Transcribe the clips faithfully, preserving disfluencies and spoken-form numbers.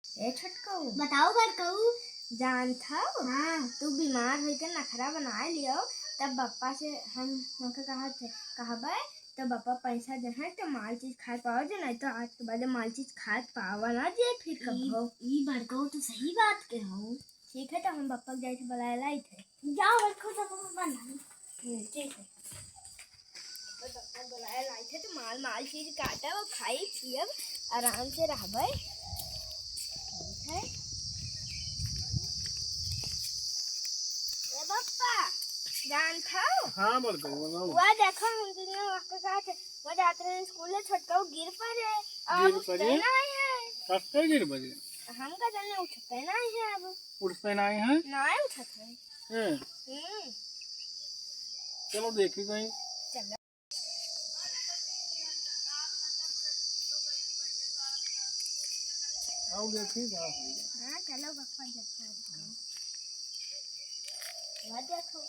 ए छोटकऊ। बताओ बड़कऊ। जानत हऊ? हाँ। तू बीमार होई के नखरा बनाए लियो, तब बप्पा से हम उनके कहा थे, कहबे, तब बप्पा पैसा देहे, तो माल चीज खाए पाओ जे, नहीं तो आज के बाद माल चीज खाए पावा ना जे फिर ई, कबो। ई बड़कऊ तो सही बात के हो। ठीक है, तो हम बप्पा के जाए के बुलाए लाई थे। जाओ, रखो सब अपन बना। हम्म, ठीक है। तो बप्पा बुलाए लाई थे, तो माल, माल चीज काटब और खाई पियब, आराम से रहबे। ठीक है। ए बप्पा, जानत हऊ? हाँ, बड़कऊ, बताओ। वह देखो, हम दुनिया के साथ, वह जात रहे स्कूल में, छोटकऊ गिर पड़े, और गिर उठते पड़े? नहीं है। कब से गिर पड़े? हम का जाने, उठते नहीं है अब। उठते नहीं है? नहीं उठत है। हैं? हम्म। चलो देखी कहीं। चलो। आओ देखी का होई। हाँ, चलो बप्पा देखो। वह देखो।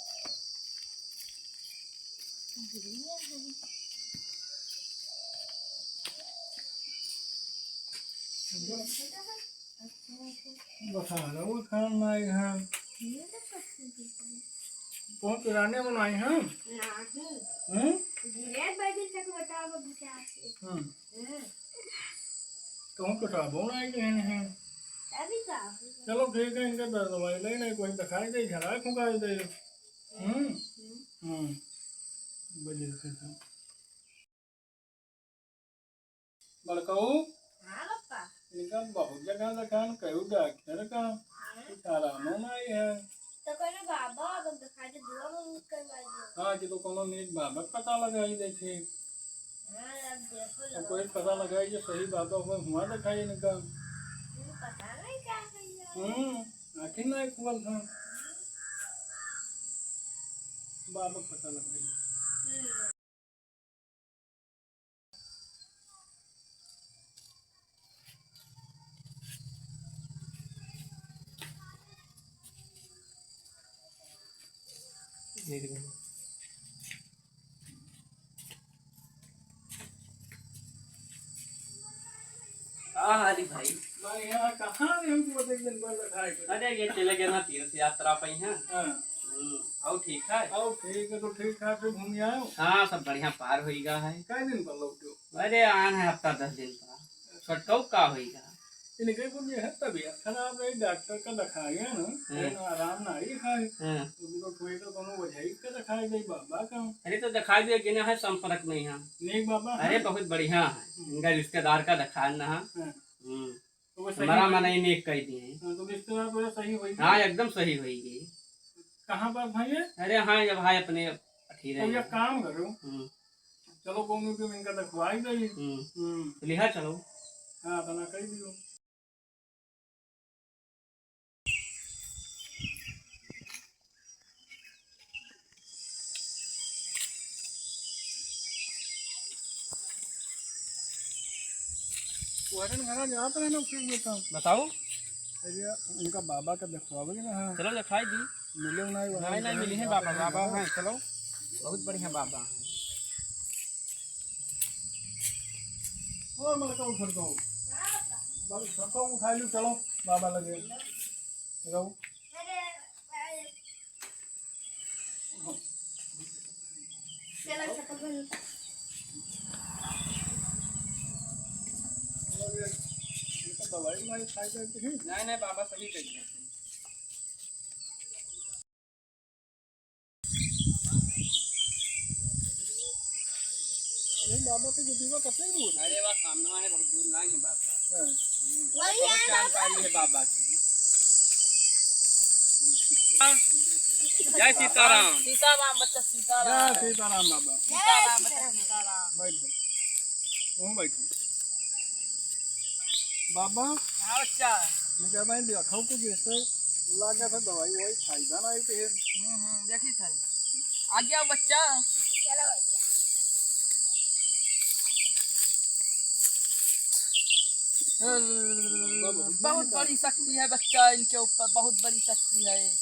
गिरी है। बखाना, बखान नाई है। कौन किराने में नाई है? नहीं। हम्म? गिरे बैठी तक बताओ बचा के। हम्म। हम्म। कहूँ किताबों नाई देने हैं। तभी का? चलो ठीक है, इनका दर्द दवाई ले नहीं, कोई दिखाई दे, झड़ा फुंकाई दे। हम्म? हम्म। हम्म। बजे से तो। बड़कऊ, हाँ बप्पा। इनका बहुत जगह देखान, कई डॉक्टर का, हाँ। कुछ आरामो नाई है। तो कहने बाबा, अब दिखा के दुआ बहुत करवा दियो। हाँ, कि तो कोनो नीक बाबा के पता लगाई देखे। हाँ, अब देखो तो लगा। कोई पता लगाई जो सही बाबा हो, हुआ दिखाई इनका। हम्म, पता नहीं क्या कहिए। हम्म, आखिर ना एक हुआ था। बाबा के पता लगाई। हम्म। का हाल है भाई? भाई, यहाँ कहाँ रहे हो तुम एक दिन पर बैठा है? अरे, ये चले गए ना तीर्थ यात्रा पे यहाँ। हाँ। हम्म, और ठीक है? और ठीक है, तो ठीक ठाक से घूम आयो? हाँ, सब बढ़िया पार होइगा है। कै दिन पर लौटे हो? अरे, आन है हफ्ता दस दिन का। छोटकऊ का होइगा? इनके कुछ ये है तबीयत खराब है, डॉक्टर का दिखाए ना, हाँ। लेकिन आराम ना आई है। हाँ। तो भी तो थोड़ी तो कोनो वजह ही का दिखाए गई बाबा का। अरे, तो दिखाई दिया कि ना है संपर्क में यहाँ। नेक बाबा अरे, है। बहुत बढ़िया है। हम्म। इनका रिश्तेदार का दिखाए ना है। हाँ। हम्म। तो वो सही मरा होई? मनाई नेक कह दिए। हाँ, तो रिश्तेदार तो सही होई हाँ, गई। एकदम सही होई गई। कहाँ पर भाई है? अरे हाँ, ये भाई अपने अठी तो रहे ये हैं। काम करो। हम्म। चलो, कौन भी इनका दिखवाई गई। हम्म। हम्म। तो लिहा चलो। हाँ, तना कह दियो। वरन घरा जात रहे ना, फिर ये काम। बताओ। अरे, उनका बाबा का दिखवावे के ना, हाँ। चलो, दिखाई दी। मिले ना, वहाँ नहीं, नहीं, मिले हैं बाबा, बाबा हैं, चलो। बहुत बढ़िया बाबा हैं। ओ, मलका उठर दो। बल, सबको उठा लो, चलो, बाबा लगे। चलो। चलो, चप्पल पहन। ये तो दवाई वाई खाई जाती है। नहीं, नहीं, बाबा सही कही है। अरे बाबा के गुदिया कते दूर? अरे वाह, सामने है, बहुत दूर नहीं है बाबा। हाँ। हम्म, वही बहुत है बाबा। जानकारी है बाबा की। जय सीताराम। सीताराम बच्चा, सीताराम। जय सीताराम बाबा। सीताराम बच्चा, सीताराम। बैठ, बैठ। वहाँ बैठो। बाबा। हाँ बच्चा। मैं कह भाई, देखो कुछ ऐसे लागे था, दवाई ववाई फायदा ना आई तो है। हम्म, हम्म, देखी था। आ गया बच्चा। चलो। बहुत बड़ी शक्ति है बच्चा इनके ऊपर, बहुत बड़ी शक्ति है,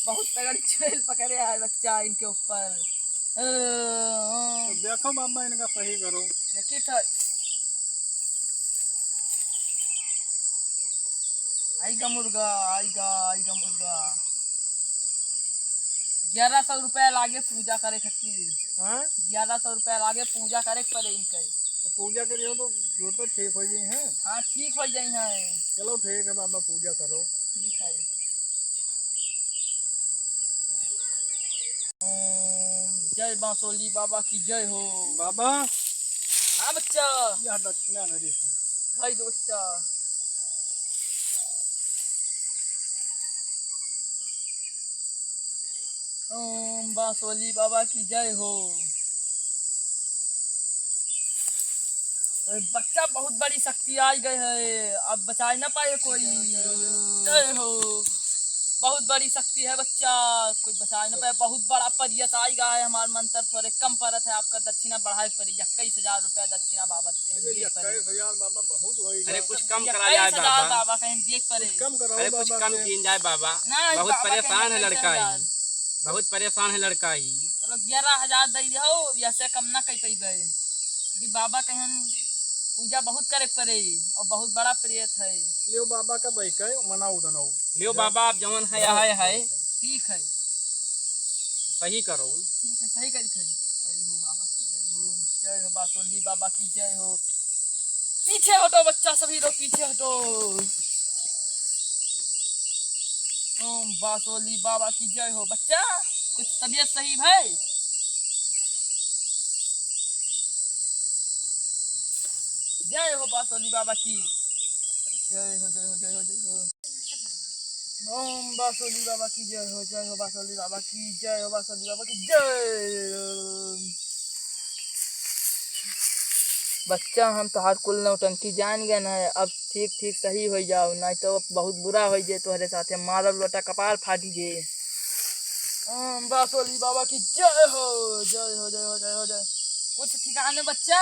बहुत तगड़ी चुड़ैल पकड़े है बच्चा इनके ऊपर। तो देखो बाबा, इनका सही करो। देखिए तो। आई गा मुर्गा, आई गा, आई गा मुर्गा। ग्यारह सौ रुपया लागे पूजा करे खातिर। हाँ? ग्यारह सौ रुपया लागे पूजा करे के पड़े इनके। तो पूजा करियो तो जो तो ठीक हो जाई हैं। हाँ, ठीक हो जाई हैं। चलो ठीक है बाबा, पूजा करो। ठीक है। ओम जय बांसोली बाबा की जय हो। बाबा। हाँ बच्चा। यह दक्षिणा नहीं है। भाई दो बच्चा। ओम बांसोली बाबा की जय हो। बच्चा, बहुत बड़ी शक्ति आई गई है, अब बचाए ना पाए कोई। जय हो। बहुत बड़ी शक्ति है बच्चा, कोई बचाए ना पाए। बहुत बड़ा परियत आई गया है, हमार मंत्र थोड़े कम परत है, आपका दक्षिणा बढ़ाए पड़ी, इक्कीस हजार रुपया दक्षिणा बाबा कहीं अरे, दिए पड़े। इक्कीस हजार बाबा बहुत होई अरे, गया। कुछ कम करा जाए इक्कीस हजार बाबा। बाबा कहीं दिए पड़े। कुछ कम करो अरे, कुछ बाबा कम से। कीन जाए बाबा। नहीं, बहुत बाबा परेशान कहीं है लड़का ही। इक्कीस हजार। बहुत परेशान है लड़का ही। चलो, ग्यारह हजार दे दो, या से कम ना कर पाइबे। क्योंकि बाबा कहन पूजा बहुत करे के पड़े और बहुत बड़ा प्रेत है। लियो बाबा का बैक है, मनाओ दनाओ। लियो बाबा, आप जवन है, है, है। ठीक है। सही करो। ठीक है, सही करी थे। जय हो बाबा की, जय हो, जय हो बासोली बाबा की, जय हो। पीछे हटो बच्चा, सभी लोग पीछे हटो। ओम बासोली बाबा की जय हो। बच्चा, कुछ तबीयत सही भाई? जय हो बासोली बाबा की। जय हो, जय हो, जय हो, जय हो। ओम बासोली बाबा की जय हो, जय हो बासोली बाबा की, जय हो बासोली बाबा की जय। बच्चा, हम तोहार कुल नौटंकी जान गए न, अब ठीक ठीक सही हो जाओ, नहीं तो बहुत बुरा हो जाए तोहरे साथे, मारब लोटा कपार फाटी जे। ओम बासोली बाबा की जय हो, जय हो, जय हो, जय हो, जय। कुछ ठिकाने बच्चा?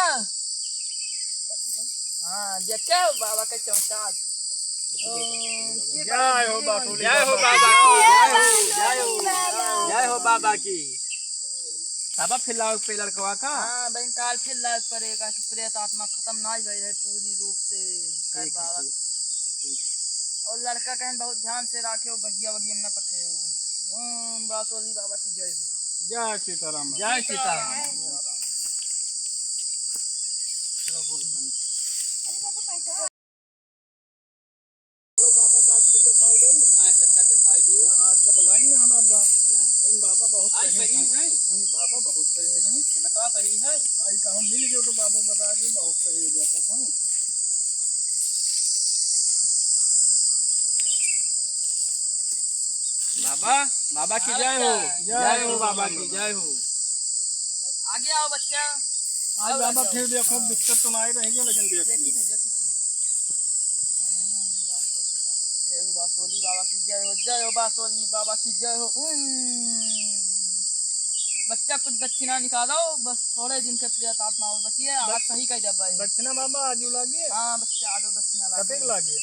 हाँ, देखे हो बाबा के चमत्कार। ओम, की जय हो बासोली जय हो बाबा की, जय हो, जय हो, जय हो बाबा की। बाबा फिर लाओ पे लड़कवा का। हाँ, बहन काल फिर लाग पड़ेगा कि प्रेत आत्मा खत्म ना ही भई है पूरी रूप से। कर ठीक है, बाबा। ठीक, ठीक। और लड़का कहन बहुत ध्यान से राखे हो, बगिया वगिया में ना पठे हो। ओम बासोली बाबा की जय हो। जय सीताराम। जय सीताराम। हाँ, चक्कर दिखाई दियो। हाँ, आज का बुलाइन ना हमार बा-, लेकिन बाबा बहुत आज सही सही हैं। हैं। नहीं, बाबा बहुत सही हैं। तो बता सही है। हाँ, ये कहूँ मिल गयो तो बाबा बता दे, बहुत सही हो जाता था। बाबा, बाबा की हाँ, जय हो। बच्चा। जय हो बाबा की, जय हो। आगे आओ बच्चा। आज बाबा फिर देखो, दिक्कत तो ना ही रहेगी, लेकिन देखिए। जय हो बासोली बाबा की जय हो, जय हो बासोली बाबा की जय हो। हम्म। बच्चा कुछ दक्षिणा निकालो, बस थोड़े दिन के प्रेत आत्मा और बचिए, आज सही कह दे भाई। दक्षिणा बाबा आज लागे? हाँ बच्चा, आज दक्षिणा लागे। कतेक लागे?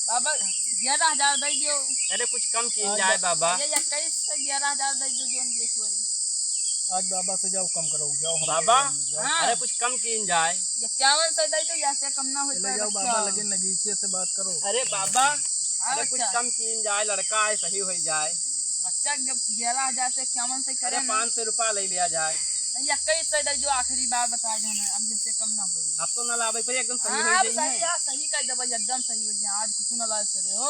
बाबा ग्यारह हजार दे दियो। अरे कुछ कम की जाए बाबा। ये इक्कीस से ग्यारह हजार दे दियो, जोन दिए कोई। आज बाबा से जाओ, कम करो, जाओ, हम बाबा, जाओ। हाँ। अरे कुछ कम कीन जाए। इक्यावन से दे दो, या से कम ना हो चले पाए जाओ बच्चा। बाबा, लेकिन नगीचे से बात करो। अरे बाबा, हाँ अरे कुछ बच्चा। कम कीन जाए, लड़का है, सही हो जाए। बच्चा जब ग्यारह हजार से इक्यावन से करे अरे ना। पाँच सौ रुपया ले लिया जाए। नहीं, इक्कीस से दे दो, आखिरी बार बता दो ना, अब जैसे कम ना होई। अब तो ना लावे पर एकदम सही हाँ, हो अब जाई सही है। है, सही कह देबो, एकदम सही हो जाए, आज कुछ ना लावे सरे। ओ।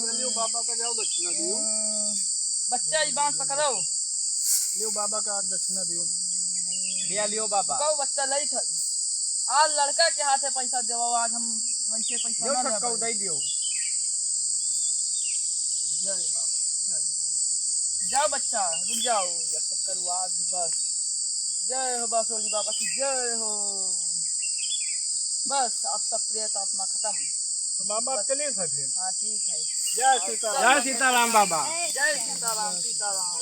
चलियो बाबा का जाओ दक्षिणा दियो। बच्चा, ई बांस पकड़ो। लियो बाबा का दक्षिणा दियो। लिया लियो बाबा। कहो बच्चा, लई था। आज लड़का के हाथे पैसा देवो, आज हम वैसे पैसा लियो ना छक्का लेबै। उदाई दियो। जय बाबा, जय बाबा। जाओ बच्चा, रुक जाओ, ये चक्कर हुआ अभी बस। जय हो बासोली बाबा की, जय हो। बस, अब सब प्रेत आत्मा खत्म। तो बाबा, बस। चलिए था फिर। हाँ, ठीक है। जय सीताराम। जय सीताराम बाबा। जय सीताराम, सीताराम।